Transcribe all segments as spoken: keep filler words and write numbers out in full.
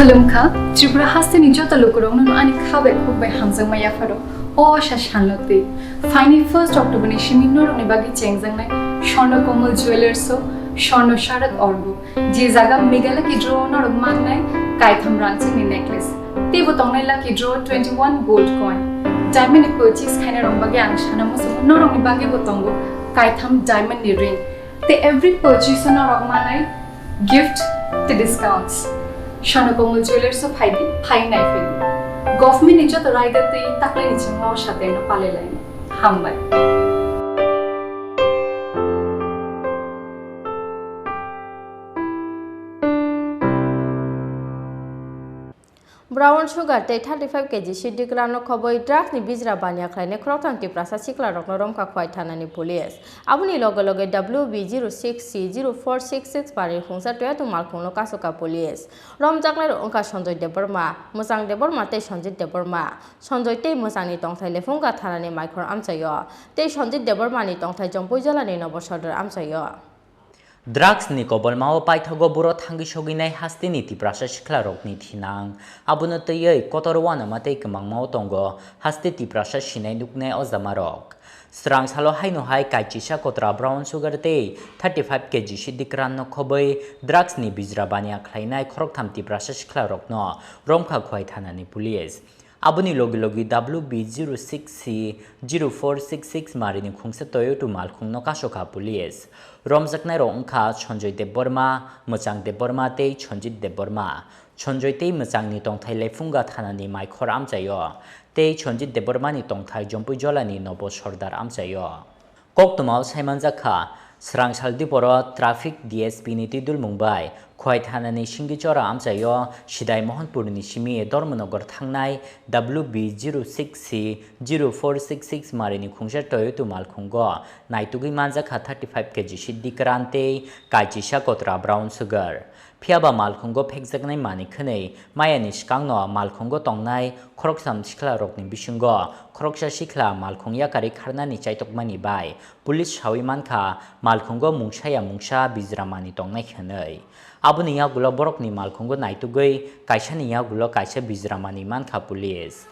Khulumkha, Tripura hasteni joto lukurokno ani kha bai khuk bai hamjakma yapharo. O asa salno twi phaini first October ni simi norokni bagwi chengjaknai Swarna Komal Jewellers o Swarna Sharak Orgo, je jaga Meghalaya Lucky Draw o norok mannai kaitham rangchakni necklace. Teibo tongnai Lucky Draw twenty one gold coin. Diamond ni purchase khainai rok bagwi ang sana muchungo norokni bagwi bo tongo kaitham diamond ni ring. Tei every purchase o norok manai gift tei discounts. Swarna Komal Jewellers o phaidi, phai nai phaidi. Government ni joto raida tei taklai ni chingma o sateno palai laini. Hambai. Brown sugar tei thirty five K G siddi grano khoboi drugs ni bijra baniya khlainai khoroktham Tiprasa siklarokno romkha Khowai thanani police. Aboni loge loge W B zero six C zero four six six bari khungsa toyatu malkhungno kasoka police. Romjaknairok wngkha Sanjoy Debbarma, Mwchang Debbarma tei Sanjit Debbarma. Sanjoy tei Mwchangni tongthai Lephunga thanani Maikhor amchaio, tei Sanjit Debbarmani tongthai Jompuijolani Nobo Sordar amchaio. Drugs ni kobolmao paithago buro thangwi sogwinai hasteni Tiprasa siklarokni thinang. Abono twiwi kotor uanama tei kwmangmao tongo haste Tiprasa sinai nuknai ojamarok. Swrang salo haino hai kaichisa kotra brown sugar tei thirty five K G siddi kranno khobwi drugs ni bijra baniya khlainai khoroktham Tiprasa siklarokno romkha Khowai thanani police. Aboni logi logi W B zero six C zero four six six marini khungsa Toyota malkhungno kasokha police. Romjaknairok wngkha Sanjoy Debbarma, Mwchang Debbarma tei Sanjit Debbarma. Sanjoy tei Mwchangni tongthai Lephunga thanani Maikhor amchaio, tei Sanjit Debbarmani tongthai Jompuijolani Nobo Sordar amchaio. Koktwmao saimanjak kha, swrang sal diporo traffic D S P ni twi dulmung bai Khowai thanani Singichora amchaio Sidai Mohanpurni simi Dharmanagar thangnai W B zero six C zero four six six marini khungsa Toyota malkhungo naitugwi manjak kha thirty five K G siddi kran tei kaichisa kotra brown sugar. Phiya ba malkhungo phekjaknai manwi khwnwi mayani swkangno malkhungo tongnai khoroktham siklarokni bisingo khoroksa sikla malkhung yakarwi kharnani chaitokmani bai police sawi mankha malkhungo mungsaya mungsa bijra manwi tongnai hwnwi. Aboni yagulo borokni malkhungo naitugwi kaisani yagulo kaisa bijra manwi mankha police.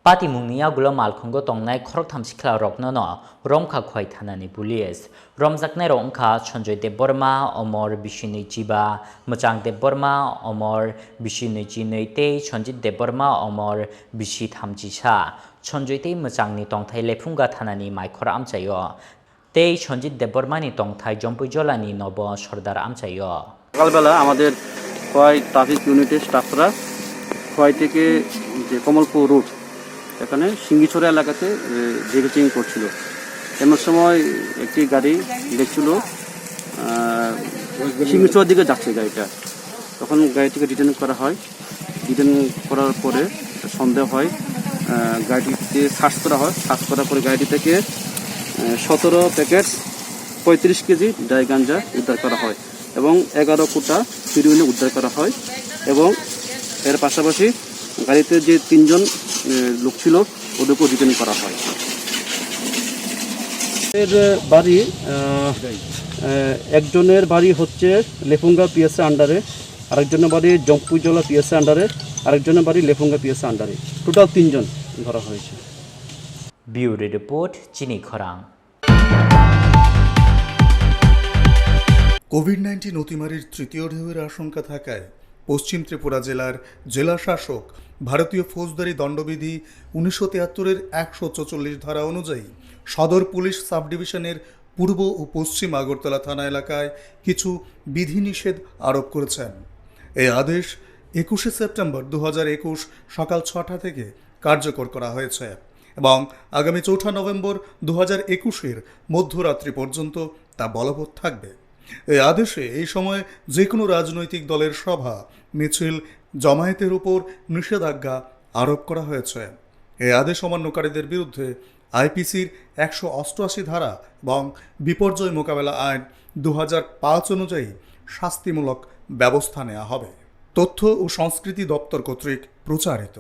Patimungni yagulo malkhungo tongnai khoroktham siklarokno no romkha Khowai thanani police. Romjaknairok wngkha Sanjoy Debbarma, Omor bisi nwi chiba, Mwchang Debbarma, Omor bisi nwi chinwi tei Sanjit Debbarma, Omor bisi thamchisa. Sanjoy tei Mwchangni tongthai Lephunga thanani Maikhor amchaio. Tei Sanjit Debbarmani tongthai Jompuijolani Nobo Sordar amchaio. সকালবেলা আমাদের খোয়াই ট্রাফিক ইউনিটের স্টাফরা খোয়াই থেকে যে কমলপুর রোড, এখানে সিঙ্গিছড়া এলাকাতে, এ, ডেভিচিং করছিল। এমন সময় একটি গাড়ি দেখছিল, আহ, সিঙ্গিছড়ার দিকে যাচ্ছে গাড়িটা। তখন গাড়িটিকে ডিটেন করা হয়। ডিটেন করার পরে সন্দেহ হয়, আহ, গাড়িটিতে সার্চ করা হয়। সার্চ করার পরে গাড়িটি থেকে, আহ, সতেরো প্যাকেট পঁয়ত্রিশ কেজি ড্রাই গাঞ্জা উদ্ধার করা হয় এবং এগারো কোটা হিরোইন উদ্ধার করা হয় এবং এর পাশাপাশি গাড়িতে যে তিনজন, আহ, লোক ছিল, ওদেরকেও ডিটেন করা হয়। এর বাড়ি, আহ, আহ, একজনের বাড়ি হচ্ছে লেফুঙ্গা পিএসএ আন্ডারে, আরেকজনের বাড়ি জম্পুইজলা পিএসএ আন্ডারে, আরেকজনের বাড়ি লেফুঙ্গা পিএসএ আন্ডারে। টোটাল তিনজন ধরা হয়েছে। Bureau report, Chini Khorang. Covid nineteen অতিমারির তৃতীয় ঢেউয়ের আশঙ্কা থাকায় পশ্চিম ত্রিপুরা জেলার জেলা শাসক ভারতীয় ফৌজদারি দণ্ডবিধি উনিশশো তিয়াত্তরের একশো চৌচল্লিশ ধারা অনুযায়ী সদর পুলিশ সাব ডিভিশনের পূর্ব ও পশ্চিম আগরতলা থানা এলাকায় কিছু বিধিনিষেধ আরোপ করেছেন। এই আদেশ একুশে সেপ্টেম্বর দু হাজার একুশ সকাল ছটা থেকে কার্যকর করা হয়েছে এবং আগামী চৌঠা নভেম্বর দু হাজার একুশের মধ্যরাত্রি পর্যন্ত তা বলবৎ থাকবে। এই আদেশে এই সময় যে কোনো রাজনৈতিক দলের সভা, মিছিল, জমায়েতের উপর নিষেধাজ্ঞা আরোপ করা হয়েছে। এই আদেশ অমান্যকারীদের বিরুদ্ধে আইপিসির একশো অষ্টআশি ধারা এবং বিপর্যয় মোকাবেলা আইন দু হাজার পাঁচ অনুযায়ী শাস্তিমূলক ব্যবস্থা নেওয়া হবে। তথ্য ও সংস্কৃতি দপ্তর কর্তৃক প্রচারিত।